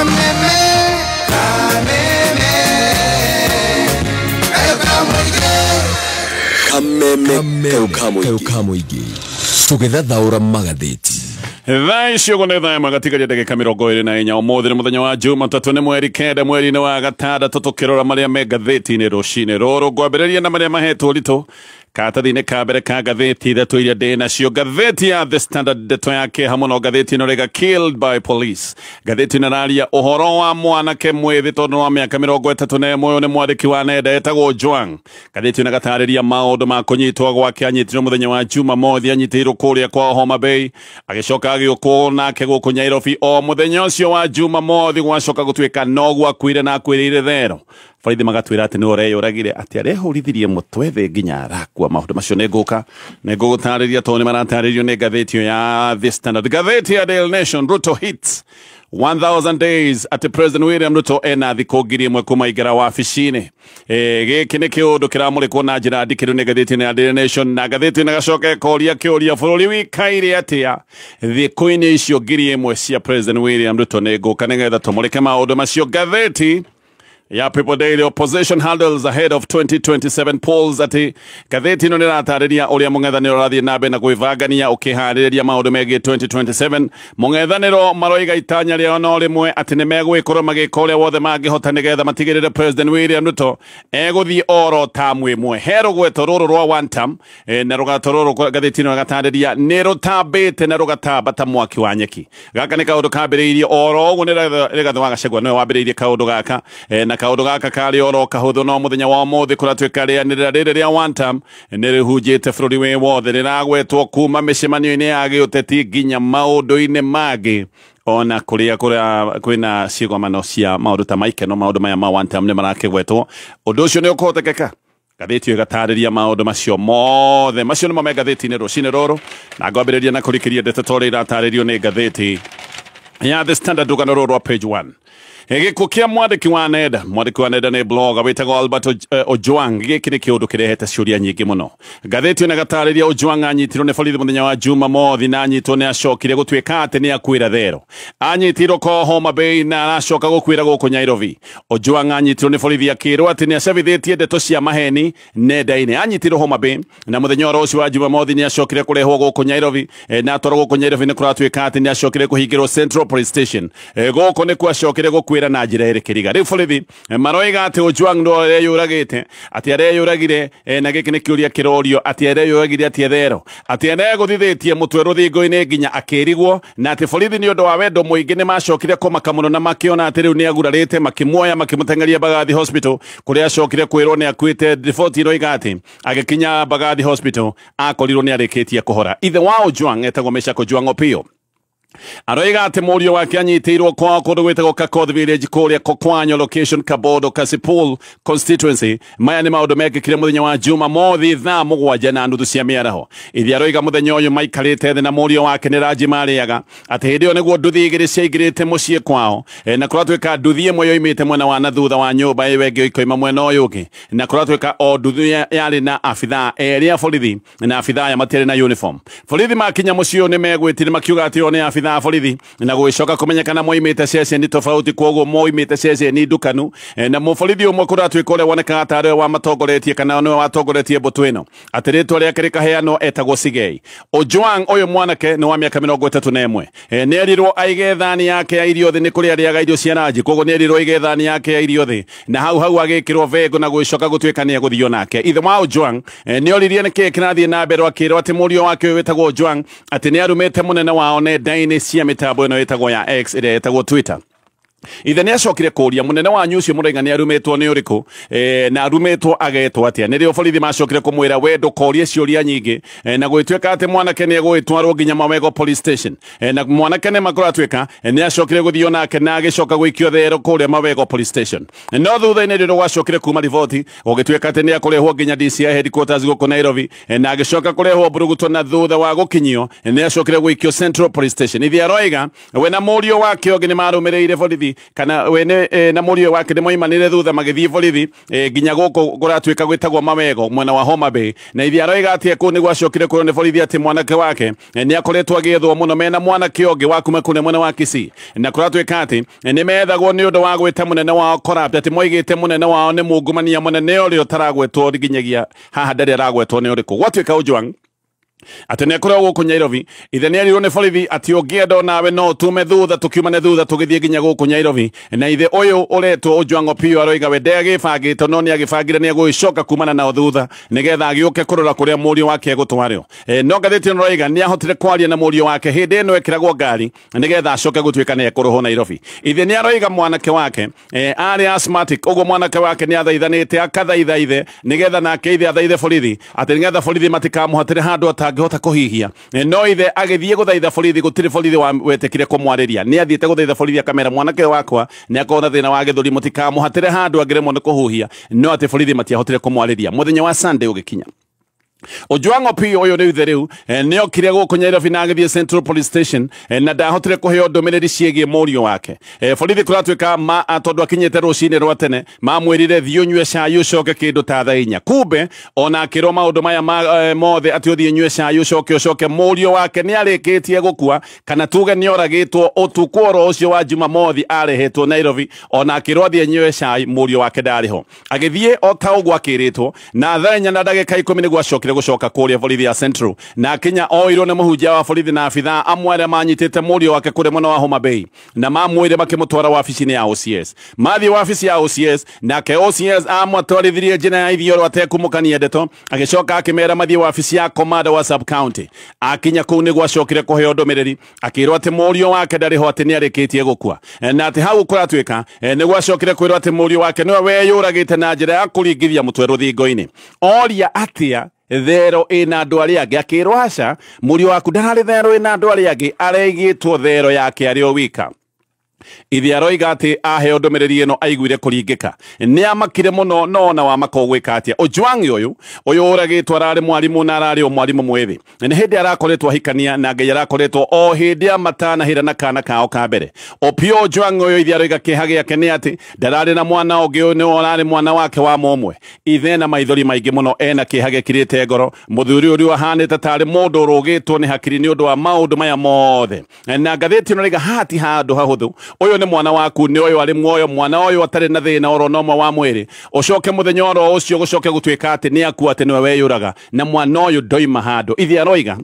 Kameme, kameme, Kameme kau kamuigi tugithathaura magatheti. Thaa icio ũguo nĩ thaa ĩmwe gatigaria ndagĩka 24. Ũmũthĩ nĩ mũthenya wa Jumatatũ, nĩ mweri 9, mweri-inĩ wa 6, tũkĩrora marĩa me ngathĩti-inĩ rũcinĩ rũrũ. Ngwambĩrĩria na marĩa mahetwo ũritũ karatathi-inĩ ka mbere ka ngathĩti ithatũ iria ndĩ nacio. Ngathĩti ya The Standard, ndeto ya kĩeha mũno ngathĩti ĩno rĩga killed by police. Ngathĩti ĩno ĩraria ũhoro wa mwanake mwĩthĩ tondũ wa mĩaka 31, ũyũ nĩ mwandĩki wa nenda etagwo Ojwang. Ngathĩti ĩno ĩgatarĩria maũndũ ma kũnyitwo gwake. Anyitirwo mũthenya wa Jumamothi, anyitĩirwo kũrĩa kwa Homa Bay, agĩcoka agĩũkwo nake gũkũ Nairobi o mũthenya ũcio wa Jumamothi. Gwacoka gũtuĩka noguo akuire na akuĩrĩire thero. Borithi magatwĩra atĩ nĩwe ũreyũragire, atĩ arehũrithirie mũtwe thĩ nginya arakua. Maũndũ macio nĩ ngũka nĩ ngũgũtarĩria tondũ nĩ maratarĩrio nĩ ngathĩti ĩyo ya The Standard. Ngathĩti ya Daily Nation, Ruto hits 1000 days, atĩ President William Ruto ena thikũ 1000 kuma ingĩra wabici-inĩ. Gĩkĩ nĩ kĩũndũ kĩramũrĩkwo na njĩra ndikĩru nĩ ngathĩti ya Daily Nation, na ngathĩti ĩno ĩgacoka ĩkoria kĩũria, bũrũri wikaire atĩa thikũ-inĩ icio 1000 cia President William Ruto? Nĩ ngũka nĩgetha tũmũrĩke maũndũ macio. Ngathĩti ya People Daily, opposition handles ahead of 2027 polls, ati ngathĩti ĩno nĩratarĩria ũrĩa mũng'ethanĩro ũrathiĩ na mbere na gwĩbangania ũkĩharĩrĩria maũndũ megiĩ 2027. Mũng'ethanĩro maroiga itanya rĩao no rĩmwe, atĩ nĩ megwĩkorwo magĩka ũrĩa wothe mangĩhota nĩgetha matigĩrĩre President William Ruto egũthiĩ oro tamu ĩmwe. He rũgweto rũrũ rwa one term, na rũgato rũrũ ngathĩti ĩno ĩgatarĩria nĩ rũtambĩte na rũgatamba ta mwaki wa nyeki. Gaka nĩ kaũndũ kambĩrĩirie oro ũguo nĩ Rigathĩ wa Gachagua nĩwe wambĩrĩirie kaũndũ gaka, na kaũndũ gaka karĩ oro kahũthũ, no mũthenya wa ũmũthĩ kũratuĩka rĩanĩrĩra rĩrĩ rĩa one term nĩ rĩhunjĩte bũrũri wĩ wothe, rĩragwetwo kuma mĩcemanio-inĩ ya gĩũteti nginya maũndũ-inĩ mangĩ, ona kũrĩa kũrĩa kwĩna ciĩgomano cia maũndũ ta maikeno, maũndũ maya ma one term nĩ marakĩgwetwo. Ũndũ ũcio nĩ ũkũhotekeka? Ngathĩti ĩyo ĩgatarĩria maũndũ macio mothe. Macio nĩmo me ngathĩti-inĩ rũcinĩ rũrũ, na ngwambĩrĩria na kũrikĩria ndeto ta ũrĩa iratarĩrio nĩ ngathĩti ya The Standard, rũgano rũrũ rwa page 1. Gĩkuũ kĩa mwandĩki wa nenda, mwandĩki wa nenda nĩ blogger wĩtagwo Albert Ojwang. Gĩkĩ nĩ kĩũndũ kĩrehete ciũria nyingĩ mũno. Ngathĩti ĩno ĩgatarĩria Ojwang anyitirwo nĩ borithi mũthenya wa Jumamothi, na anyitwo nĩ acokire gũtuĩka atĩ nĩ akuĩra thero. Anyitirwo ko Homa Bay na aracoka gũkuĩra gũkũ Nairobi. Ojwang anyitirwo nĩ borithi akĩrwo atĩ nĩ acabithĩtie ndeto cia maheni nenda-inĩ. Anyitirwo Homa Bay na mũthenya oro ũcio wa Jumamothi nĩ acokire kũrehwo gũkũ Nairobi, na atwarwo gũkũ Nairobi nĩ kũratuĩka atĩ nĩ acokire kũhingĩrwo Central Police Station. Gũkũ nĩkuo acokire gũkuĩra na njĩra ĩrĩ kĩriga. Rĩu borithi maroiga atĩ Ojwang no areyũragĩte, atĩ areyũragire, na gĩkĩ nĩ kĩũria kĩrorio, atĩ areyũragire atĩ thero, atĩ aregũthithĩtie mũtwe rũthingo-inĩ nginya akĩrigwo, na atĩ borithi nĩ ũndũ wa wendo mũingĩ nĩ macokire kũmaka mũno na makĩona atĩ rĩu nĩ agurarĩte, makĩmuoya makĩmũteng'eria Mbagathi Hospital kũrĩa acokire kwĩrwo nĩ akuĩte. Riboti iroiga atĩ agĩkinya Mbagathi Hospital akorirwo nĩ arĩkĩtie kũhora. Ithe wa Ojwang etagwo Meshack Ojwang Opiyo, aroiga atĩ mũriũ wake anyitĩirwo kwao kũndũ gwĩtagwo Kakoth Village kũrĩa Kokwanyo location, Kabodo Kasipul constituency. Maya nĩ maũndũ mekĩkire mũthenya wa Jumamothi thaa 7:30 cia mĩaraho. Ithe aroiga mũthenya ũyũ maikarĩte thĩ na mũriũ wake nĩ ranji marĩaga, atĩ hĩndĩ ĩyo nĩguo nduthi igĩrĩ ciaingĩrĩte mũciĩ kwao, na kũratuĩka nduthi ĩmwe yoimĩte mwena wa na thutha wa nyũmba ĩyo ĩngĩ ĩkoima mwena ũyũ ũngĩ, na kũratuĩka o nduthi yarĩ na abithaa erĩ a borithi, na abithaa aya matiarĩ na uniform. Borithi makinya mũciĩ ũyũ nĩ megwĩtire makiuga atĩ o nĩ abithaa a borithi, na gũgĩcoka kũmenyekana moimĩte ceceni tofauti, kwoguo moimĩte ceceni ndukanu, na mũborithi ũmwe kũratuĩka ũrĩa wonekaga tarĩ we wamatongoretie kana nĩwe watongoretie mbũtũ ĩno, atĩ rĩtwa rĩake rĩkaheanwo etagwo Sigei. Ojwang ũyũ mwanake nĩ wa mĩaka 31, nĩ erirwo aige thani yake ya irio thĩ, nĩ kũrĩa arĩaga irio cia ranji, kwoguo nĩ erirwo aige thani yake ya irio thĩ, na hau hau agĩkĩrwo vengo na gũgĩcoka gũtuĩka nĩ egũthio nake. Ithe wa Ojwang nĩ oririe nĩkĩĩ kĩrathiĩ na mbere, akĩrwo atĩ mũriũ wake ũyũ wĩtagwo Ojwang atĩ nĩ arumĩte mũnene wao nenda-inĩ cia mĩtambo ĩno ĩtagwo ya X ĩrĩa ĩtagwo Twitter. Ithe nĩ acokire kũria mũnene wanyu ũcio mũraiga nĩ arumĩtwo nĩ ũrĩkũ, na arumĩtwo agetwo atĩa. Nĩrĩo borithi macokire kũmwĩra we ndũkorie ciũria nyingĩ, na gũgĩtuĩka atĩ mwanake nĩ egũgĩtwarwo nginya Mawego Police Station, na mwanake nĩ makũratuĩka nĩ acokire gũthio nake na agĩcoka gũikio thero kũrĩa Mawego Police Station. No thutha-inĩ rĩrĩa gwacokire kuma riboti gũgĩtuĩka atĩ nĩ akũrehwo nginya DCI headquarters gũkũ Nairobi, na agĩcoka kũrehwo Mburuguto, na thutha wa gũkinyio nĩ acokire gũikio Central Police Station. Ithe aroiga we na mũriũ wake ũngĩ nĩ marũmĩrĩire borithi borithi kana we na mũriũ wake nĩ moimanire thutha magĩthiĩ borithi nginya gũkũ kũratuĩka gwĩtagwo Mawego mwena wa Homa Bay. Na ithe aroiga atĩ kũu nĩguo acokire kwĩrwo nĩ borithi atĩ mwanake wake nĩ akoretwo agĩethwo mũno mena mwanake ũngĩ wa kuma kũrĩa mwena wa Kisii, na kũratuĩka atĩ nĩ methagwo nĩ ũndũ wa gwĩta mũnene wao corrupt, atĩ moigĩte mũnene wao nĩ mungumania mũnene ũrĩa ũtaragwetwo nginyagia haha ndarĩ aragwetwo nĩ ũrĩkũ. Gwatuĩka Ojwang atĩ nĩ akoragwo gũkũ Nairobi, ithe nĩ erirwo nĩ borithi atĩ ũngĩenda nawe no tume thutha tukiumane thutha tũgĩthiĩ nginya gũkũ Nairobi. Na ithe ũyũ ũretwo Ojwang Opiyo aroiga we ndagĩbangĩte no nĩ agĩbangire nĩ egũgĩcoka kumana nao thutha nĩgetha agĩũke kũrora kũrĩa mũriũ wake egũtwarĩo. No ngathĩti ĩno ĩroiga nĩ ahotire kwaria na mũriũ wake hĩndĩ ĩno ekĩragwo ngari nĩgetha acoke gũtuĩka nĩ ekũrũhwo Nairobi. Ithe nĩ aroiga mwanake wake arĩ asthmatic, ũguo mwanake wake nĩ athaithanĩte akathaitha ithe nĩgetha nake ithe athaithe borithi atĩ nĩgetha borithi matikamũhatĩre handũ atangĩhota kũhihia. No ithe agĩthiĩ gũthaitha borithi gũtirĩ borithi wetĩkire kũmwarĩria. Nĩ athiĩte gũthaitha borithi akamera mwanake wakwa nĩ akorwo na thĩna wa gĩthũri mũtikamũhatĩre handũ angĩremwo nĩ kũhuhia, no atĩ borithi matiahotire kũmwarĩria. Mũthenya wa Sunday ũgĩkinya, Ojwang Opiyo ũyũ nĩ ithe rĩu nĩ okire gũkũ Nairobi na agĩthiĩ Central Police Station na ndahotire kũheo ndũmĩrĩri ciĩgiĩ mũriũ wake. Borithi kũratuĩka tondũ akinyĩte rũcinĩ rwa tene mamwĩrire thiĩ ũnyue cai ũcoke kĩndũ ta thaa inya. Kumbe ona akĩrwo maũndũ maya mothe atĩ ũthiĩ ũnyue cai ũcoke mũriũ wake nĩ arĩkĩtie gũkua, kana tuge nĩ oragĩtwo ũtukũ oro ũcio wa Jumamothi arehetwo Nairobi. Ona akĩrwo athiĩ anyue cai mũriũ wake ndarĩ ho. Agĩthiĩ o ta ũguo akĩrĩtwo, na thaa inya na ndagĩka 10 nĩguo acokire gũcoka kũrĩa borithi ya Central, na akinya oirwo nĩ mũhunjia wa borithi na abithaa amwe arĩa manyitĩte mũriũ wake kũrĩa mwena wa Homa Bay, na mamwĩre makĩmũtwara wabici-inĩ ya OCS. Mathiĩ wabici ya OCS, nake OCS amũtwarithirie njĩra ya ithioro atekumũkania ndeto, agĩcoka akĩmera mathiĩ wabici ya commander wa sub county. Akinya kũu nĩguo acokire kũheo ndũmĩrĩri akĩrwo atĩ mũriũ wake ndarĩ ho, atĩ nĩ arĩkĩtie gũkua, na atĩ hau kũratuĩka nĩguo acokire kwĩrwo atĩ mũriũ wake nĩwe weyũragĩte na njĩra ya kũringithia mũtwe rũthingo-inĩ. Oria atĩa thero ĩna andũ arĩa angĩ, akĩrwo aca mũriũ waku ndararĩ thero ĩna andũ arĩa angĩ, areigĩtwo thero yake arĩ o wika. Ithe aroiga atĩ aheo ndũmĩrĩri ĩno aiguire kũringĩka, nĩ amakire mũno, no ona wamaka ũgwĩka atĩa. Ojwang ũyũ ũragĩtwo ararĩ mwarimũ na ararĩ o mwarimũ mwĩthĩ, nĩ hĩndĩ arakoretwo ahikania na Ngai arakoretwo o hĩndĩ amatanahĩra na kana kao ka mbere. Opiyo Ojwang ũyũ ithe aroiga kĩeha gĩake nĩ atĩ ndararĩ na mwana ũngĩ, ũyũ nĩwe ũrarĩ mwana wake wa mũmwe. Ithe na maithori maingĩ mũno, ena kĩeha gĩkirĩte ngoro. Mũthuri ũrĩa ahanĩte tarĩ mũndũ ũrũgĩtwo nĩ hakiri nĩ ũndũ wa maũndũ maya mothe. Na ngathĩti ĩno ĩroiga haha ti handũ hahũthũ, ũyũ nĩ mwana waku, nĩ ũyũ arĩ muoyo, mwana ũyũ atarĩ na thĩna oro na ũmwe wa mwĩrĩ, ũcoke mũthenya oro ũcio gũcoke gũtuĩka atĩ nĩ akua, atĩ nĩwe weyũraga, na mwana ũyũ ndoima handũ. Ithe aroiga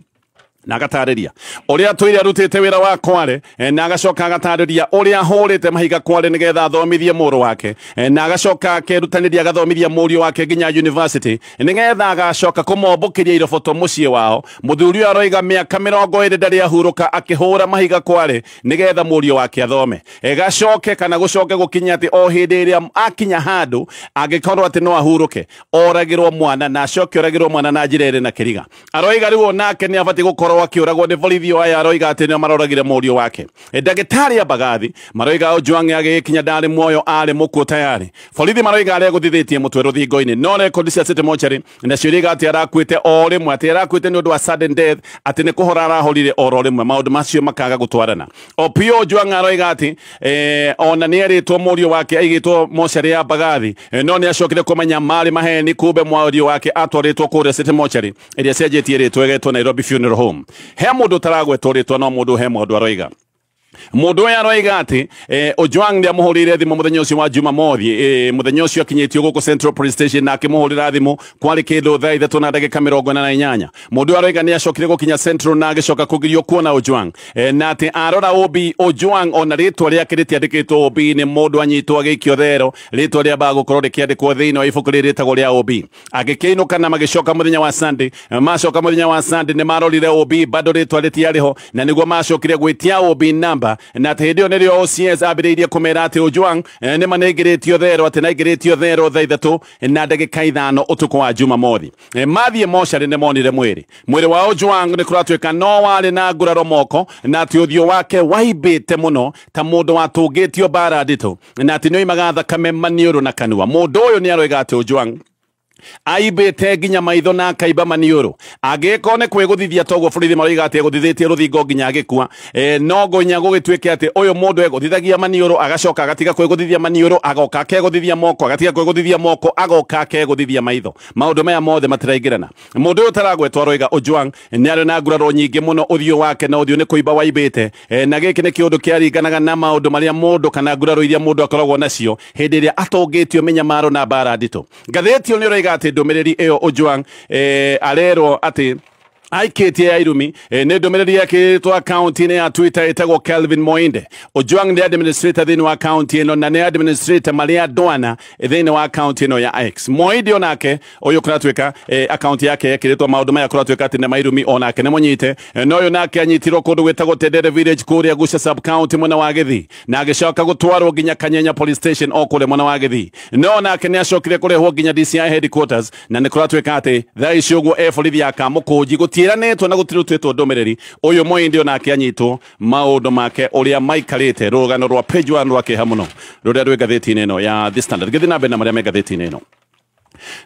na agatarĩria ũrĩa atũire arutĩte wĩra wa kware, na agacoka agatarĩria ũrĩa ahũrĩte mahiga kware nĩgetha athomithie mũrũ wake, na agacoka akerutanĩria agathomithia mũriũ wake nginya university nĩgetha agacoka kũmombũkĩria iroboto mũciĩ wao. Mũthuri ũyũ aroiga mĩaka 20 ndarĩ ahurũka akĩhũra mahiga kware nĩgetha mũriũ wake athome, gacoke kana gũcoke gũkinya atĩ o hĩndĩ ĩrĩa akinya handũ angĩkorwo atĩ no ahurũke oragĩrwo mwana, na acoke oragĩrwo mwana na njĩra ĩrĩ na kĩriga. Aroiga rĩu onake nĩ abatiĩ gũkorwo akĩũragwo nĩ borithi aya aroiga atĩ nĩo maroragire mũriũ wake. Ndagĩtarĩ a Mbagathi maroiga Ojwang agĩkinya ndarĩ muoyo, arĩ mũkuũ tayari. Borithi maroiga arĩa gũthithĩtie mũtwe rũthingo-inĩ, no rekondi cia City Mortuary nacio irauga atĩ arakuĩte o rĩmwe, atĩ arakuĩte nĩ ũndũ wa sudden death, atĩ nĩ kũhora arahorire oro rĩmwe, maũndũ macio makaga gũtwarana. Opiyo Ojwang aroiga atĩ ona nĩ erĩtwo mũriũ wake aigĩtwo mocarĩ ya Mbagathi, no nĩ acokire kũmenya marĩ maheni, kumbe mũriũ wake atwarĩtwo kũrĩa City Mortuary ĩrĩa cenjetie rĩtwa ĩgetwo Nairobi Funeral Home. He mũndũ ũtaragwetwo rĩtwa, no mũndũ he mũndũ aroiga. Mũndũ ũyũ aroiga atĩ Ojwang nĩ amũhũrĩire thimũ mũthenya ũcio wa Jumamothi, mũthenya ũcio akinyĩtio gũkũ Central Police Station na akĩmũhũrĩra thimũ kwarĩ kĩndũ thaa 3 na ndagĩka 48. Mũndũ ũyũ aroiga nĩ acokire gũkinya Central na agĩcoka kũgirio kuona Ojwang, na atĩ arora OB Ojwang ona rĩtwa rĩake rĩtiandĩkĩtwo OB, nĩ mũndũ anyitwo agĩikio thero, rĩtwa rĩambaga gũkorwo rĩkĩandĩkwo thĩinĩ wa ibuku rĩrĩ rĩtagwo rĩa OB. Agĩkĩinũka na magĩcoka mũthenya wa Sunday, macoka mũthenya wa Sunday nĩ marorire OB bado rĩtwa rĩtiarĩ ho, na nĩguo macokire gwĩtia OB namba, na atĩ hĩndĩ ĩyo nĩrĩo OCS ambĩrĩirie kũmera atĩ Ojwang nĩ manengĩrĩtio thero, atĩ naingĩrĩtio thero thaa 3 na ndagĩka 5 ũtukũ wa Jumamothi. Mathiĩ mocarĩ nĩ monire mwĩrĩ. Mwĩrĩ wa Ojwang nĩ kũratuĩka no warĩ na nguraro moko, na atĩ ũthiũ wake waimbĩte mũno ta mũndũ watũngĩtio mbara nditũ, na atĩ nĩ oimaga thakame maniũrũ na kanua. Mũndũ ũyũ nĩ aroiga atĩ Ojwang Aibĩte nginya maitho na akaimba maniũrũ. Angĩkorwo nĩ kwĩgũthithia toguo borithi maroiga atĩ egũthithĩtie rũthingo nginya agĩkua, no nginya gũgĩtuĩke atĩ ũyũ mũndũ egũthithagia maniũrũ agacoka agatiga kwĩgũthithia maniũrũ, agoka akegũthithia moko, agatiga kwĩgũthithia moko, agoka akegũthithia maitho. Maũndũ maya mothe matiraingĩrana. Mũndũ ũyũ ũtaragwetwo aroiga Ojwang nĩ arĩ na nguraro nyingĩ mũno ũthiũ wake na ũthiũ nĩ kũimba waimbĩte, na gĩkĩ nĩ kĩũndũ kĩaringanaga na maũndũ marĩa mũndũ kana nguraro iria mũndũ akoragwo nacio hĩndĩ ĩrĩa atũngĩtio mĩnyamaro na mbara nditũ. Ngathĩti ĩyo nĩ ĩroiga atĩ ndũmĩrĩri ĩyo Ojwang arerwo atĩ aikĩtie ya irumi, nĩ ndũmĩrĩri yekĩrĩtwo akaunti-inĩ ya Twitter ĩtagwo Kelvin Moinde. Ojwang nĩ administrator thĩinĩ wa akaunti ĩno na nĩ administrator marĩa ndwana thĩinĩ wa akaunti ĩno ya X. Moinde onake ũyũ kũratuĩka akaunti yake yekĩrĩtwo maũndũ maya kũratuĩka atĩ nĩ mairumi, onake nĩ mũnyite. No ũyũ nake anyitirwo kũndũ gwĩtagwo Tendere Village kũrĩa Gucia sub county mwena wa Gĩthii, na agĩcoka gũtwarwo nginya Kanyenya police station o kũrĩa mwena wa Gĩthii. No nake nĩ acokire kũrehwo nginya DCI headquarters, na nĩ kũratuĩka atĩ thaa ici ũguo e borithi ya Kamũkũnji gũtiĩranĩtwo na gũtirutĩtwo ndũmĩrĩri. Ũyũ Moinde onake anyitwo maũndũ make ũrĩa maikarĩte. Rũgano rwa page 1 rwa kĩeha mũno rũrĩa rwĩ ngathĩti-inĩ ĩno ya The Standard. Gĩthiĩ na mbere na marĩa me ngathĩti-inĩ ĩno.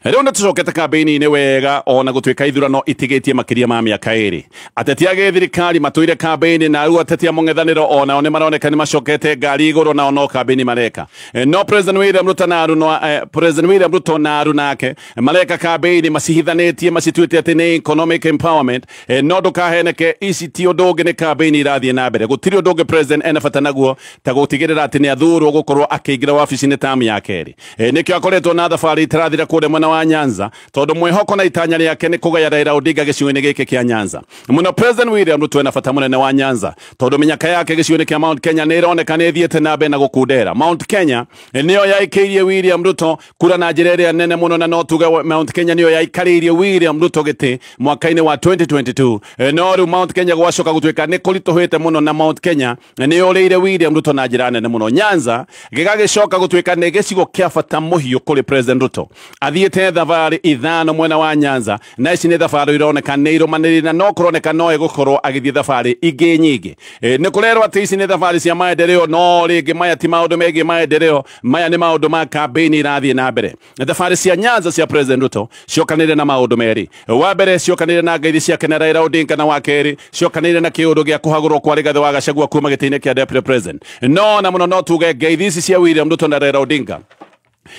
Rĩu nĩ tũcokete kambĩini-inĩ wega ona gũtuĩka ithurano itigĩtie makĩria ma mĩaka ĩrĩ. Ateti a gĩthirikari matũire kambĩini, na rĩu ateti a mũng'ethanĩro onao nĩ maroneka nĩ macokete ngari igũrũ, nao no kambĩini mareka. No President William Ruto na aruna, President William Ruto na aruna ake mareka kambĩini macihithanĩtie, macituĩte atĩ nĩ economic empowerment. No ndũkaheneke, ici ti ũndũ ũngĩ, nĩ kambĩini irathiĩ na mbere. Gũtirĩ ũndũ ũngĩ President ena bata naguo ta gũtigĩrĩra atĩ nĩ athurwo gũkorwo akĩingĩra wabici-inĩ tamu ya kerĩ. Nĩkĩo akoretwo na thabarĩ itarathira kũrĩa mwena wa Nyanza, tondũ mwĩhoko na itanya rĩake nĩ kũgaya Raila Odinga gĩcigo-inĩ gĩkĩ kĩa Nyanza. Mũno President William Ruto ena bata mũnene wa Nyanza, tondũ mĩnyaka yake gĩcigo-inĩ kĩa Mount Kenya nĩ ĩroneka nĩ ĩthiĩte na mbere na gũkundera. Mount Kenya nĩyo yaikĩirie William Ruto kura na njĩra ĩrĩa nene mũno, na no tuge Mount Kenya nĩyo yaikarĩirie William Ruto gĩtĩ mwaka-inĩ wa 2022. No rĩu Mount Kenya gwacoka gũtuĩka nĩ kũritũhĩte mũno, na Mount Kenya nĩ yũrĩire William Ruto na njĩra nene mũno. Nyanza gĩgagĩcoka gũtuĩka nĩ gĩcigo kĩa bata mũhiũ kũrĩ President Ruto. Athiĩte thabarĩ ithano mwena wa Nyanza, na ici nĩ thabarĩ ironeka nĩ irũmanĩrĩire, na no kũroneka no egũkorwo agĩthiĩ thabarĩ ingĩ nyingĩ. Nĩ kũrerwo atĩ ici nĩ thabarĩ cia maendeleo, no rĩngĩ maya ti maũndũ megiĩ maendeleo, maya nĩ maũndũ ma kambĩini irathiĩ na mbere. Thabarĩ cia Nyanza cia President Ruto ciokanĩire na maũndũ merĩ. Wa mbere ciokanĩire na ngeithi ciake na Raila Odinga, na wa kerĩ ciokanĩire na kĩũndũ gĩa kũhagũrwo kwa Rigathĩ wa Gachagua kuma gĩtĩ-inĩ kĩa Deputy President. No na mũno no tuge ngeithi ici cia William Ruto na Raila Odinga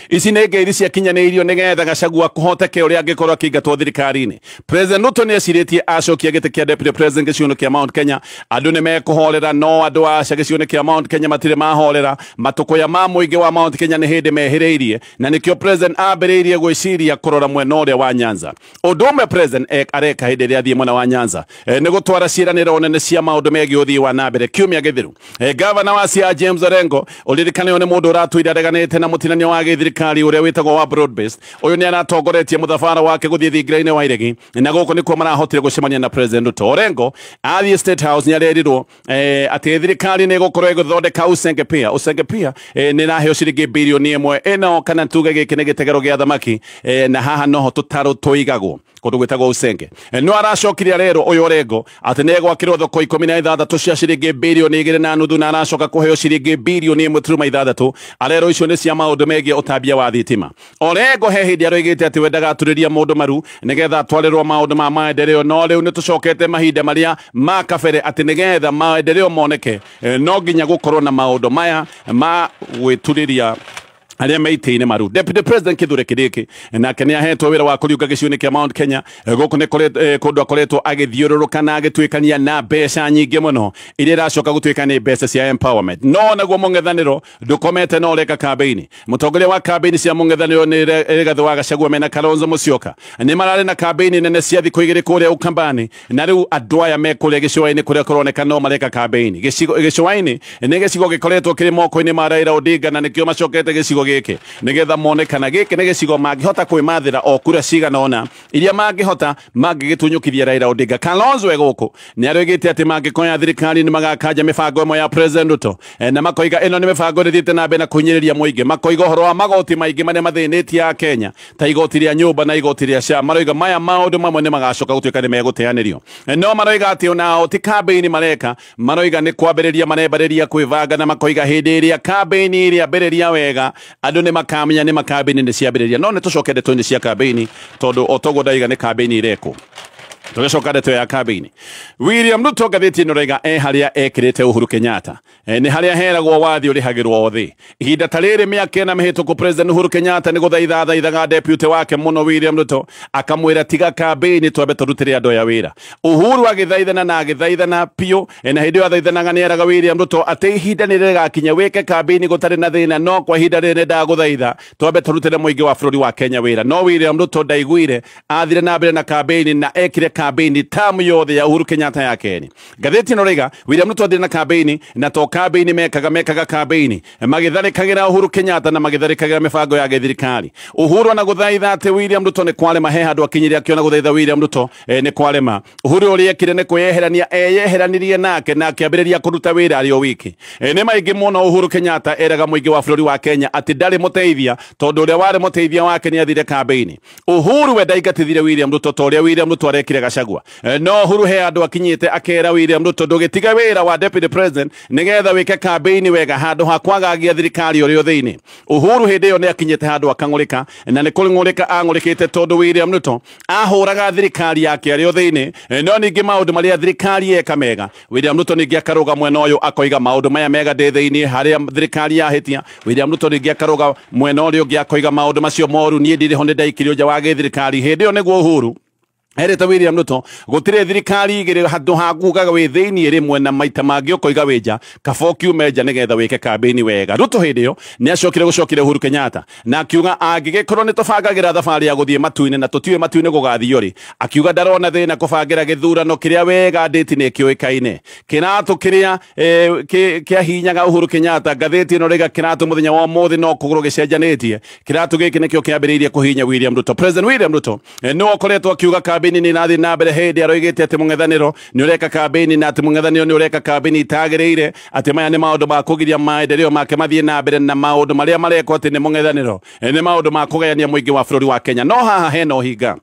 ici nĩ ngeithi ciakinyanĩirio nĩgetha Gachagua kũhoteke ũrĩa angĩkorwo akĩingatwo thirikari-inĩ. President Ruto nĩ ecirĩtie acokia gĩtĩ kĩa Deputy President gĩcigo-inĩ kĩa Mount Kenya, andũ nĩ mekũhorera, no andũ aca gĩcigo-inĩ kĩa Mount Kenya matirĩ mahorera. Matũkũya ma mũingĩ wa Mount Kenya nĩ hĩndĩ mehĩrĩirie, na nĩkĩo President ambĩrĩirie gwĩciria kũrora mwena ũrĩa wa Nyanza. Ũndũ ũmwe President areka hĩndĩ ĩrĩa athiĩ mwena wa Nyanza nĩ gũtwara ciĩranĩro nene cia maũndũ megiĩ ũthii wa na mbere. Kiumia gĩthiru, Gavana wa Siaya James Orengo ũririkane nĩ mũndũ ũratũire areganĩte na mũtinanio wa gĩthirikari ũrĩa wĩtagwo wa broad based. Ũyũ nĩ aratongoretie mũthabara wake gũthiĩ thingira-inĩ wa Iregi, na gũkũ nĩkuo marahotire gũcemania na President Ruto. Orengo athiĩ State House nĩ arerirwo atĩ thirikari nĩ ĩgũkorwo ĩgĩthondeka Usenge Pier. Usenge Pier nĩ ĩraheo ciringi birioni 1 ĩno, kana tuge gĩkĩ nĩ gĩtegero gĩa thamaki, na haha noho tũtarũ tũigagwo kũndũ gwĩtagwo Usenge. No aracokire arerwo ũyũ Orengo atĩ nĩ egwakĩrwo thoko 16 cia ciringi birioni 2.5, na aracoka kũheo ciringi birioni 1.6. Arerwo icio nĩ cia maũndũ megiĩ ũtambia wa thitima. Orengo he hĩndĩ aroigĩte atĩ wendaga aturĩria mũndũ maru nĩgetha atwarĩrwo maũndũ ma maendeleo, no rĩu nĩ tũcokete mahinda marĩa ma kabere atĩ nĩgetha maendeleo moneke no nginya gũkorwo na maũndũ maya ma gwĩturĩria arĩa meitĩ-inĩ maru. Deputy President Kithure Kindiki nake nĩ ahetwo wĩra wa kũriũka gĩcigo-inĩ kĩa Mount Kenya. Gũkũ nĩ kũndũ akoretwo agĩthiũrũrũka na agĩtuĩkania na mbeca nyingĩ mũno iria iracoka gũtuĩka nĩ mbeca cia empowerment. No naguo mũng'ethanĩro ndũkomete no ũreka kambĩini. Mũtongoria wa kambĩini cia mũng'ethanĩro nĩ Rigathĩ wa Gachagua mena Kalonzo Musyoka. Nĩ mararĩ na kambĩini nene cia thikũ igĩrĩ kũrĩa Ukambani, na rĩu andũ aya me kũrĩa gĩcũa-inĩ kũrĩa kũroneka no mareka kambĩini. Gĩcũa-inĩ nĩ gĩcigo gĩkoretwo kĩrĩ moko-inĩ ma Raila Odinga, na nĩkĩo macokete gĩcigo gĩkĩ nĩgetha mone kana gĩkĩ nĩ gĩcigo mangĩhota kwĩmathĩra o kura cigana ũna iria mangĩhota mangĩgĩtunyũkithia Raila Odinga. Kalonzo e gũkũ nĩ aroigĩte atĩ mangĩkoya thirikari nĩ magakanja mĩbango ĩmwe ya President Ruto, na makoiga ĩno nĩ mĩbango ĩthiĩte na mbere na kũhinyĩrĩria mũingĩ. Makoiga ũhoro wa magoti maingĩ marĩa mathĩnĩtie a Kenya ta igoti rĩa nyũmba na igoti rĩa SHA. Maroiga maya maũndũ mamwe nĩ magacoka gũtuĩka nĩ megũteanĩrio. No maroiga atĩ onao ti kambĩini mareka, maroiga nĩ kwambĩrĩria marembarĩria kwĩbanga, na makoiga hĩndĩ ĩrĩa kambĩini ĩrĩambĩrĩria wega Andũ nĩ makamenya nĩ makambĩini nĩ ciambĩrĩria. No nĩ tũcoke ndeto-inĩ cia kambĩini, tondũ o toguo ndaiga nĩ kambĩini irekwo. Tũgĩcoka ndeto ya kambĩini, William Ruto ngathĩti ĩno raiga e harĩa ekĩrĩte Uhuru Kenyatta. Nĩ harĩa heragwo wathi ũrĩhagĩrwo thĩ. Ihinda ta rĩrĩ mĩaka 4 mĩhĩtũku, President Uhuru Kenyatta nĩ gũthaitha athaithaga deputy wake mũno William Ruto, akamwĩra tiga kambĩini, twambe tũrutĩre andũ aya wĩra. Uhuru agĩthaithana na agĩthaithana biũ, na hĩndĩ ĩyo athaithanaga nĩ eraga William Ruto atĩ ihinda nĩ rĩgakinya wĩke kambĩini gũtarĩ na thĩna, no kwa ihinda rĩrĩ ndagũthaitha twambe tũrutĩre mũingĩ wa bũrũri wa Kenya wĩra. No William Ruto ndaiguire, athire na mbere na kambĩini na ekire kambĩini tamu yothe ya Uhuru Kenyatta ya kerĩ. Ngathĩti ĩno raiga William Ruto athire na kambĩini, na to kambĩini mekaga kambĩini magĩtharĩkagĩra Uhuru Kenyatta na magĩtharĩkagĩra mĩbango ya gĩthirikari. Uhuru ona gũthaitha atĩ William Ruto nĩ kwarema, he handũ akinyire akĩona gũthaitha William Ruto nĩ kwarema. Uhuru ũrĩa ekire nĩ kwĩyeherania eyeheranirie nake na akĩambĩrĩria kũruta wĩra arĩ o wiki. Nĩ maingĩ mũno Uhuru Kenyatta eraga mũingĩ wa bũrũri wa Kenya atĩ ndarĩ mũteithia, tondũ ũrĩa warĩ mũteithia wake nĩ athire kambĩini. Uhuru we ndaingatithire William Ruto ta ũrĩa William Ruto arekire Gachagua. No Uhuru he andũ akinyĩte akera William Ruto ndũgĩtige wĩra wa deputy president nĩgetha wĩke kambĩini wega handũ ha kwagagia thirikari ũrĩ o thĩinĩ. Uhuru hĩndĩ ĩyo nĩ akinyĩte handũ akang'ũrĩka, na nĩ kũng'ũrĩka ang'ũrĩkĩte tondũ William Ruto ahũraga thirikari yake arĩ o thĩinĩ. No ningĩ maũndũ marĩa thirikari yeka mega, William Ruto ningĩ akarũga mwena ũyũ akoiga maũndũ maya mega ndĩ thĩinĩ harĩa thirikari yahĩtia. William Ruto ningĩ akarũga mwena ũrĩa ũngĩ akoiga maũndũ macio moru, niĩ ndirĩ ho nĩ ndaikirio nja wa gĩthirikari. Hĩndĩ ĩyo nĩguo Uhuru erĩte William Ruto gũtirĩ thirikari igĩrĩ handũ ha kugaga wĩ thĩinĩ rĩmwe na maita mangĩ ũkoiga wĩ nja, kaba ũkiume nja nĩgetha wĩke kambĩini wega. Ruto hĩndĩ ĩyo nĩ acokire gũcokire Uhuru Kenyatta na akiuga angĩgĩkorwo nĩ tũbangagĩra thabarĩ ya gũthiĩ matu-inĩ na tũtiũĩ matu-inĩ gũgathiio rĩ, akiuga ndarona thĩna kũbangĩra gĩthurano kĩrĩa wega ndĩti nĩ kĩũĩkaine. Kĩratũ kĩrĩa kĩahinyaga Uhuru Kenyatta, ngathĩti ĩno rĩga kĩratũ mũthenya wa ũmũthĩ no kũgũrũ gĩcenjanĩtie. Kĩratũ gĩkĩ nĩkĩo kĩambĩrĩirie kũhinya William Ruto. President William Ruto nĩwe ũkoretwo akiuga kambĩini nĩ ĩrathiĩ na mbere hĩndĩ aroigĩte atĩ mũng'ethanĩro nĩ ũreka kambĩini na atĩ mũng'ethanĩro nĩ ũreka kambĩini itagĩrĩire, atĩ maya nĩ maũndũ ma kũgiria maendeleo make mathiĩ na mbere na maũndũ marĩa marekwo atĩ nĩ mũng'ethanĩro nĩ maũndũ ma kũgayania mũingĩ wa bũrũri wa Kenya. No haha hena ũhinga,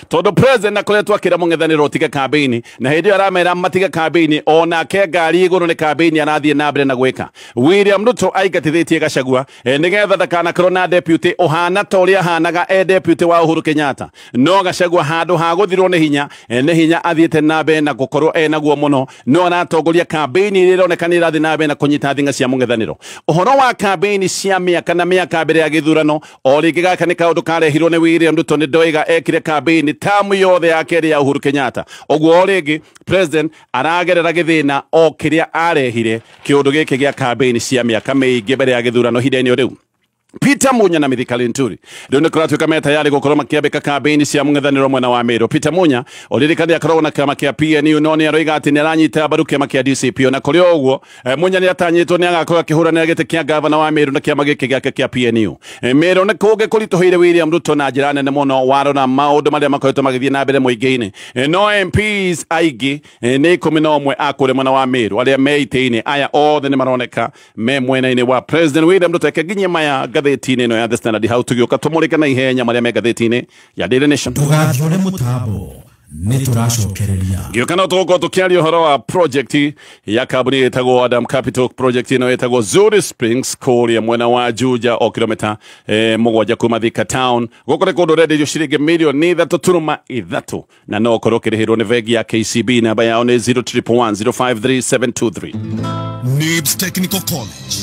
tondũ president akoretwo akĩra mũng'ethanĩro ũtige kambĩini, na hĩndĩ ĩyo aramera matige kambĩini, onake ngari igũrũ nĩ kambĩini arathiĩ na mbere na gwĩka. William Ruto aingatithĩtie Gachagua nĩgetha ndakanakorwo na deputy ũhana ta ũrĩa ahanaga e deputy wa Uhuru Kenyatta. No Gachagua handũ ha gũthirwo nĩ hinya, nĩ hinya athiĩte na mbere na gũkorwo enaguo mũno, no aratongoria kambĩini ĩrĩa ĩroneka nĩ ĩrathiĩ na mbere na kũnyita thing'a cia mũng'ethanĩro. Ũhoro wa kambĩini cia mĩaka na mĩaka mbere ya gĩthurano, o rĩngĩ gaka nĩ kaũndũ karehirwo nĩ William Ruto, nĩ ndoiga ekire kambĩini ni tamu yothe ya kerĩ ya Uhuru Kenyatta. Ũguo rĩngĩ president aragerera gĩthĩna o kĩrĩa arehire kĩũndũ gĩkĩ gĩa kambĩini cia mĩaka mĩingĩ mbere ya gĩthurano ihinda-inĩ rĩu. Peter Munya na Mithika Linturi rĩu nĩ kũratuĩka me tayari gũkorwo makĩambĩka kambĩini cia mũng'ethanĩro mwena wa Meru. Peter Munya ũririkane akoragwo na kĩama kĩa PNU, no nĩ aroiga atĩ nĩ aranyita mbaru kĩama kĩa DCP. Na kũrĩ o ũguo Munya nĩ atanyĩtwo nĩ agakorwo akĩhũranĩra gĩtĩ kĩa gavana wa Meru na kĩama gĩkĩ gĩake kĩa PNU. Meru nĩ kũngĩ kũritũhĩire William Ruto na njĩra nene mũno, warora maũndũ marĩa makoretwo magĩthiĩ na mbere mũingĩ-inĩ. No MPs aingĩ nĩ 11 a kũrĩa mwena wa Meru arĩa me itĩ-inĩ, aya othe nĩ maroneka me mwena-inĩ wa President William Ruto. Reke nginyie maya ngathĩti-inĩ ĩno ya The Standard hau tũgĩũka tũmũrĩke na ihenya marĩa me ngathĩti-inĩ ya Daily Nation. Ndũgathiũre mũtambo, nĩ tũracokereria. Gĩũka no tũgũkorwo tũkĩaria ũhoro wa project ya kambuni ĩtagwo Adam Capital. Project ĩno ĩtagwo Zuri Springs kũrĩa mwena wa Juja o kilomita 7 kuma Thika town. Gũkũ nĩ kũndũ ũrenderio ciringi mirioni 3.3 na no ũkorwo ũkĩrĩhĩrwo nĩ bengi ya KCB. Namba yao nĩ 0111053723. Nibs Technical College.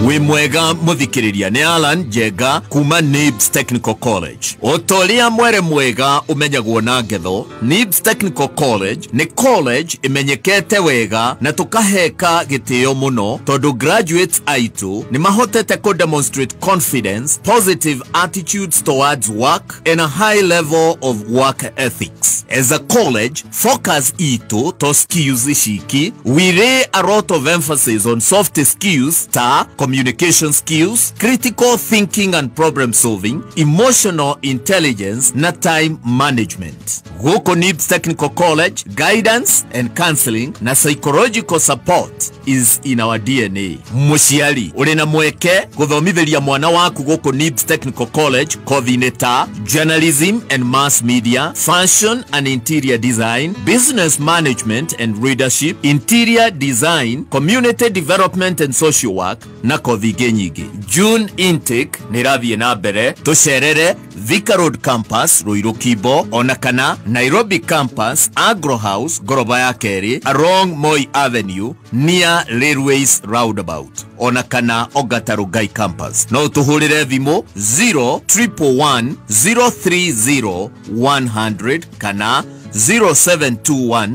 Wĩ mwega mũthikĩrĩria, nĩ Alan Njenga kuma Nibs Technical College. O ta ũrĩa mwere mwega ũmenyagwo na ngetho, Nibs Technical College nĩ college ĩmenyekete wega na tũkaheka gĩtĩo mũno tondũ graduates aitũ nĩ mahotete kũ demonstrate confidence, positive attitudes towards work and a high level of work ethics. As a college, focus itũ to skills ciki, we lay a lot of emphasis on soft skills ta communication skills, critical thinking and problem solving, emotional intelligence na time management. Gũkũ Nibs Technical College, guidance and counseling na psychological support is in our DNA. Mũciari ũrĩ na mweke gũthomithĩria mwana waku gũkũ Nibs Technical College kothi-inĩ ta journalism and mass media, fashion and interior design, business management and leadership, interior design, community development and social work na na kothi ingĩ nyingĩ. June intake nĩ ĩrathiĩ na mbere. Tũcerere Thika Road Campus Ruiru Kimbo, ona kana Nairobi Campus Agro House ngoroba ya kerĩ along Moi Avenue near Railways Roundabout, ona kana Ongata Rongai Campus. No ũtũhũrĩre thimũ 0111 030 100 kana 0721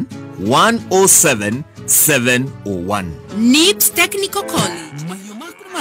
107 701. NIBS Technical College.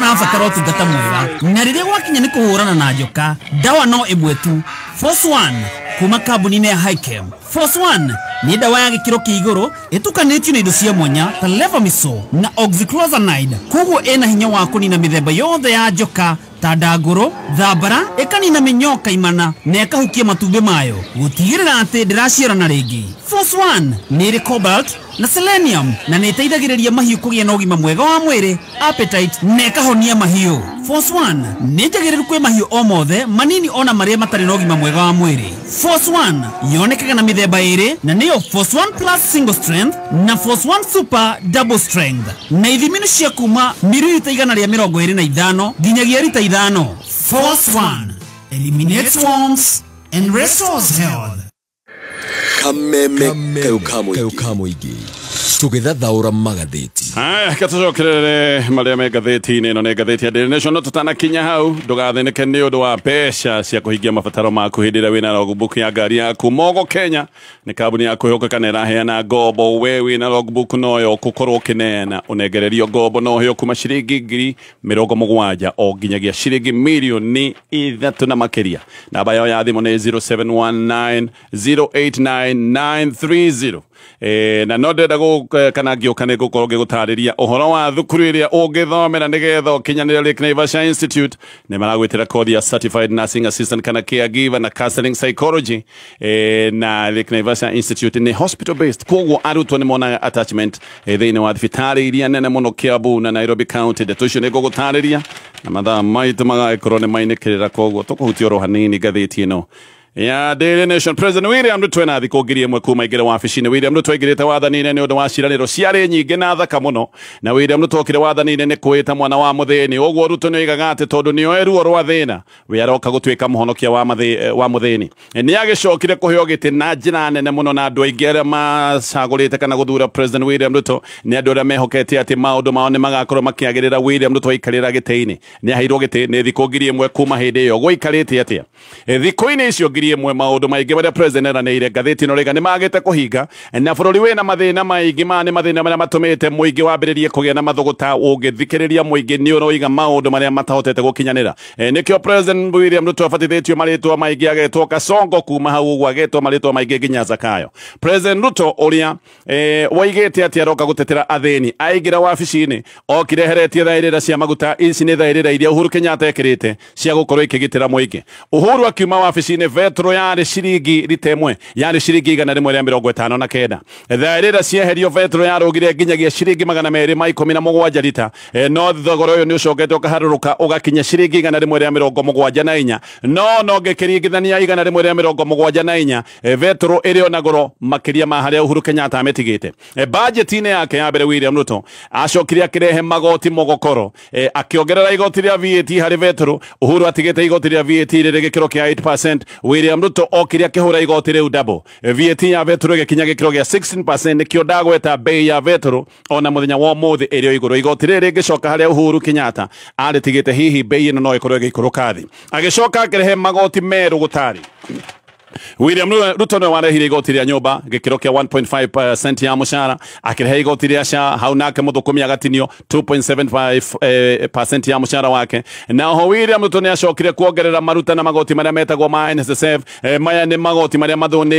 Marabatara ũtungata mwega, na rĩrĩa gwakinya nĩ kũhũrana na njoka, ndawa no ĩmwe tu, Force One kuma kambuni-inĩ ya Hikem. Force One nĩ ndawa ya gĩkĩro kĩa igũrũ ĩtukanĩtio na indo cia mwanya ta levamisole na oxyclozanide, koguo ĩna hinya wa kũnina mĩthemba yothe ya njoka ta ndangũrũ, thambara, ĩkanina mĩnyoo kaimana na ĩkahukia matumbĩ mayo gũtigĩrĩra atĩ ndĩraciarana rĩngĩ. Force One nĩ ĩrĩ cobalt na selenium na nĩ ĩteithagĩrĩria mahiũ kũgĩa na ũgima mwega wa mwĩrĩ, appetite, na ĩkahonia mahiũ. Force One nĩ njagĩrĩru kwĩ mahiũ o mothe manini ona marĩa matarĩ na ũgima mwega wa mwĩrĩ. Force One yonekaga na mĩthemba ĩrĩ, na nĩyo Force One Plus Single Strength na Force One Super Double Strength, na ithimi nĩ cia kuma mililita 125 nginyagia rita 5. Force One eliminates worms and restores health. Kameme kayo kamũingĩ tũgĩthathaũra magathĩti. Haya, katũcokerere marĩa me ngathĩti-inĩ. Ĩno nĩ ngathĩti ya Daily Nation. No tũtanakinya hau, ndũgathĩnĩke nĩ ũndũ wa mbeca cia kũhingia mabataro maku hĩndĩ ĩrĩa wĩna logbook ya ngari yaku. Mogo Kenya nĩ kambuni ya kwĩhokeka na ĩraheana ngombo. We wĩna logbook noyo ũkũkorwo ũkĩneana ũnengererio ngombo no ũheo kuma ciringi 70,000 o nginyagia ciringi 3 millioni na makĩria. Namba yao ya thimũ nĩ 0719 089 930. Na no ndĩrenda kana ngĩũka nĩ ngũkorwo ngĩgũtarĩria ũhoro wa thukuru ĩrĩa ũngĩthomera nĩgetha ũkinyanĩre. Lake Naivasha Institute nĩ maragwĩtĩra kothi ya Certified Nursing Assistant kana Caregiver na Counseling Psychology. Na Lake Naivasha Institute nĩ hospital based, koguo arutwo nĩ monaga attachment thĩinĩ wa thibitarĩ iria nene mũno Kiambu na Nairobi County. Ndeto icio nĩ ngũgũtarĩria na mathaa maitũ magagĩkorwo nĩ mainĩkĩrĩra, koguo tũkũhutia oro hanini ngathĩti ĩno ya Daily Nation. President William Ruto ena thikũ 1,000 kuma aingĩre wabici-inĩ. William Ruto aingĩrĩte wathani-inĩ nĩ ũndũ wa ciĩranĩro ciarĩ nyingĩ na thaka mũno, na William Ruto okire wathani-inĩ nĩ kwĩta mwana wa mũthĩni. Ũguo Ruto nĩ oigaga atĩ tondũ nĩoe ruo rwa thĩna, we aroka gũtuĩka mũhonokia wa mũthĩni. Nĩ agĩcokire kũheo gĩtĩ na njĩra nene mũno, na andũ aingĩ arĩa macagũrĩte kana gũthura President William Ruto nĩ andũ arĩa mehokete atĩ maũndũ mao nĩ magakorwo makĩagĩrĩra William Ruto aikarĩra gĩtĩ-inĩ. Nĩ aheirwo gĩtĩ. Nĩ thikũ 1,000 kuma hĩndĩ ĩyo, gũikarĩte atĩa thikũ-inĩ icio 1,000? Maũndũ maingĩ marĩa president eranĩire, ngathĩti ĩno rĩga nĩ magĩte kũhinga, na bũrũri wĩna mathĩna maingĩ. Ma nĩ mathĩna marĩa matũmĩte mũingĩ wambĩrĩrie kũgĩa na mathũgũta. Ũngĩthikĩrĩria mũingĩ nĩ ũroiga maũndũ marĩa matahotete gũkinyanĩra. Nĩkĩo President William Ruto abatithĩtio marĩtwa maingĩ, agetwo Kasongo kuma hau ũguo, agetwo marĩtwa maingĩ nginya Zakayo. President Ruto ũrĩa woigĩte atĩ aroka gũtetera athĩni, aingĩra wabici-inĩ okire eheretie thaĩrĩra cia maguta. Ici nĩ thaĩrĩra iria Uhuru Kenyatta ekĩrĩte cia gũkorwo ikĩgitĩra mũingĩ. Uhuru akiuma wabici-inĩ, betro yarĩ ciringi rita ĩmwe yarĩ ciringi 159. Thaĩrĩra cieherio, betro yarũgire nginyagia ciringi 217 rita. No thogora ũyũ nĩ ũcokete ũkaharũrũka ũgakinya ciringi 174. No ngĩkĩringithania 174, betro ĩrĩ ona goro makĩria ma harĩa Uhuru Kenyatta ametigĩte. Budget-inĩ yake ya mbere, William Ruto acokire akĩrehe magoti mogokoro, akĩongerera igoti rĩa VAT harĩ betro. Uhuru atigĩte igoti rĩa VAT rĩrĩ gĩkĩro kĩa 8%. William Ruto okire akĩhũra igoti rĩu double, VAT ya betro ĩgĩkinya gĩkĩro gĩa 16%. Nĩkĩo ndagweta bei ya betro ona mũthenya wa ũmũthĩ ĩrĩ o igũrũ. Igoti rĩrĩ rĩngĩcoka harĩa Uhuru Kenyatta arĩtigĩte, hihi bei ĩno no ĩkorwo ĩgĩikũrũka thĩ. Agĩcoka akĩrehe magoti merũ gũtarĩ. William Ruto nĩwe warehire igoti rĩa nyũmba gĩkĩro kĩa 1.5% ya mũcara, akĩrehe igoti rĩa SHA hau nake mũthũkũmi agatinio 2.75% ya mũcara wake. Na oho William Ruto nĩ acokire kuongerera maruta na magoti marĩa metagwo ma NSSF. Maya nĩ magoti marĩa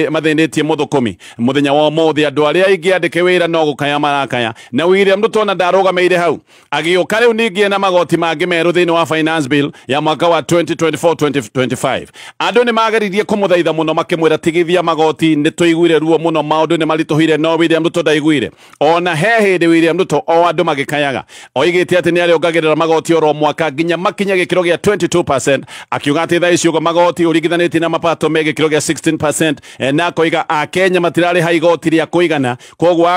mathĩnĩtie mũthũkũmi. Mũthenya wa ũmũthĩ andũ arĩa aingĩ andĩke wĩra no gũkaya marakaya. Na William Ruto ona ndarũgamĩire hau, agĩũka rĩu ningĩ na magoti mangĩ merũ thĩinĩ wa finance bill ya mwaka wa 2024-2025. Andũ nĩ mageririe kũmũthaitha. mũno makĩmwĩra tigithia magoti nĩ tũiguire ruo mũno maũndũ nĩ maritũhire no William Ruto ndaiguire. Ona he hĩndĩ William Ruto o andũ magĩkayaga oigĩte atĩ nĩ arĩongagĩrĩra magoti oro mwaka nginya makinya gĩkĩro gĩa 22%, akiuga atĩ thaa ici ũguo magoti ũringithanĩtie na mapato me gĩkĩro gĩa 16%, na akoiga akenya matirarĩha igoti rĩa kũigana, koguo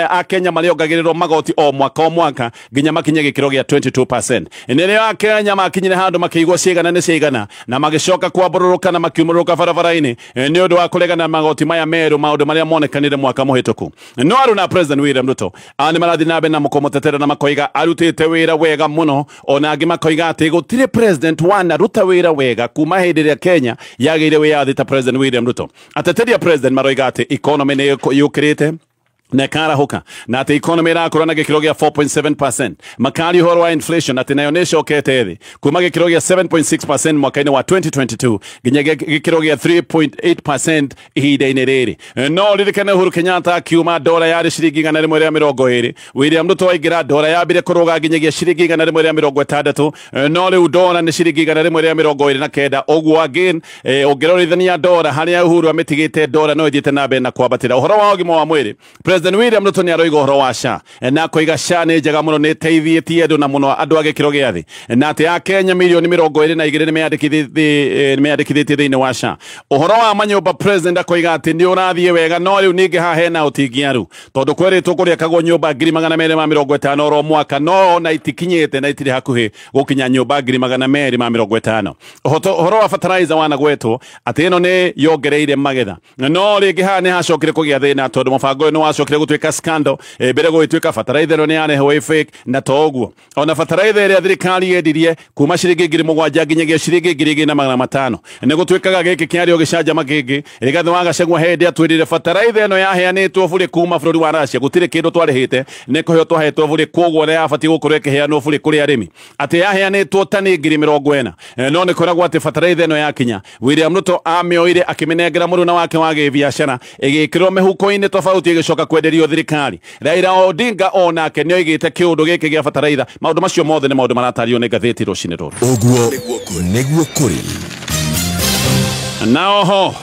akenya marĩongagĩrĩrwo magoti o mwaka nginya makinye gĩkĩro gĩa 22%. Nĩrĩo akenya makinyire handũ makĩigua ciigana nĩ ciigana na magĩcoka kwambũrũrũka na makiumũrũka barabara-inĩ nĩ ũndũ wa kũregana na magoti maya merũ, maũndũ marĩa monekanire mwaka mũhĩtũku. No aruna President William Ruto nĩ marathiĩ na mbere na kũmũtetera na makoiga arutĩte wĩra wega mũno, ona angĩ makoiga atĩ gũtirĩ president wanaruta wĩra wega kuma hĩndĩ ĩrĩa Kenya yagĩire wĩyathi ta President William Ruto. Ateteri a president maroiga atĩ economy nĩ yũkĩrĩte na ĩkarahuka na atĩ economy ĩrakũra na gĩkĩro gĩa 4.7%. Makari ũhoro wa inflation atĩ nayo nĩ ĩcokete thĩ kuma gĩkĩro gĩa 7.6% mwaka-inĩ wa 2022 nginya gĩkĩro gĩa 3.8% ihinda-inĩ rĩrĩ. No ririkane Uhuru Kenyatta akiuma dola yarĩ ciringi 120, William Ruto aingĩra dola yambire kũrũga nginyagia ciringi 160, no rĩu dola nĩ ciringi 129. Ũguo again ũngĩrorithania dola harĩa Uhuru amĩtigĩte dola no ĩthiĩte na mbere na kwambatĩra. Ũhoro wa ũgima wa mwĩrĩ, President William Ruto nĩ aroiga ũhoro wa SHA na akoiga SHA nĩ njega mũno, nĩ ĩteithĩtie andũ na mũno andũ a gĩkĩro gĩa thĩ, na atĩ akenya milioni 22 nĩ meyandĩkithĩtie thĩinĩ wa SHA. Ũhoro wa manyũmba, President akoiga atĩ nĩ ũrathiĩ wega, no rĩu ningĩ haha hena ũtingiaru tondũ kwerĩtwo kũrĩakagwo nyũmba 250 oro mwaka, no na itikinyĩte na itirĩ hakuhĩ gũkinya nyũmba 250. Ũhoro wa fertilizer wanagwetwo atĩ ĩno nĩ yongereire magetha, no rĩngĩ haha nĩ hacokire kũgĩa thĩna tondũ mũbango ũyũ nĩ wacokire gũtuĩka scandal. Mbere gũgĩtuĩka fertilizer ĩno nĩ yarehwo ĩ fake, na to ũguo ona fertilizer ĩrĩa thirikari yendirie kuma ciringi 7,000 nginyagia ciringi 2,500 nĩ gũtuĩkaga gĩkĩ kĩarĩ o gĩcanjama kĩngĩ. Rigathĩ wa Gachagua hĩndĩ atwĩrire fertilizer ĩno yaheanĩtwo bũrĩ kuma bũrũri wa Russia, gũtirĩ kĩndũ twarĩhĩte, nĩ kũheo twahetwo bũrĩ, koguo nĩ yabatiĩ gũkorwo ĩkĩheanwo bũrĩ kũrĩ arĩmi, atĩ yaheanĩtwo tani 40,000, no nĩ kwĩragwo atĩ fertilizer ĩno yakinya William Ruto amĩoire akĩmĩnengera mũruna wake wa gĩbiacara ĩgĩkĩrwo mĩhuko-inĩ tofauti ĩgĩcoka kwenderio thirikari. Raila Odinga onake nĩ oigĩte kĩũndũ gĩkĩ gĩa fertilizer. Maũndũ macio mothe nĩ maũndũ maratario nĩ ngathĩti rũcinĩ rũrũ. Ũguo nĩguo kũrĩ. Na oho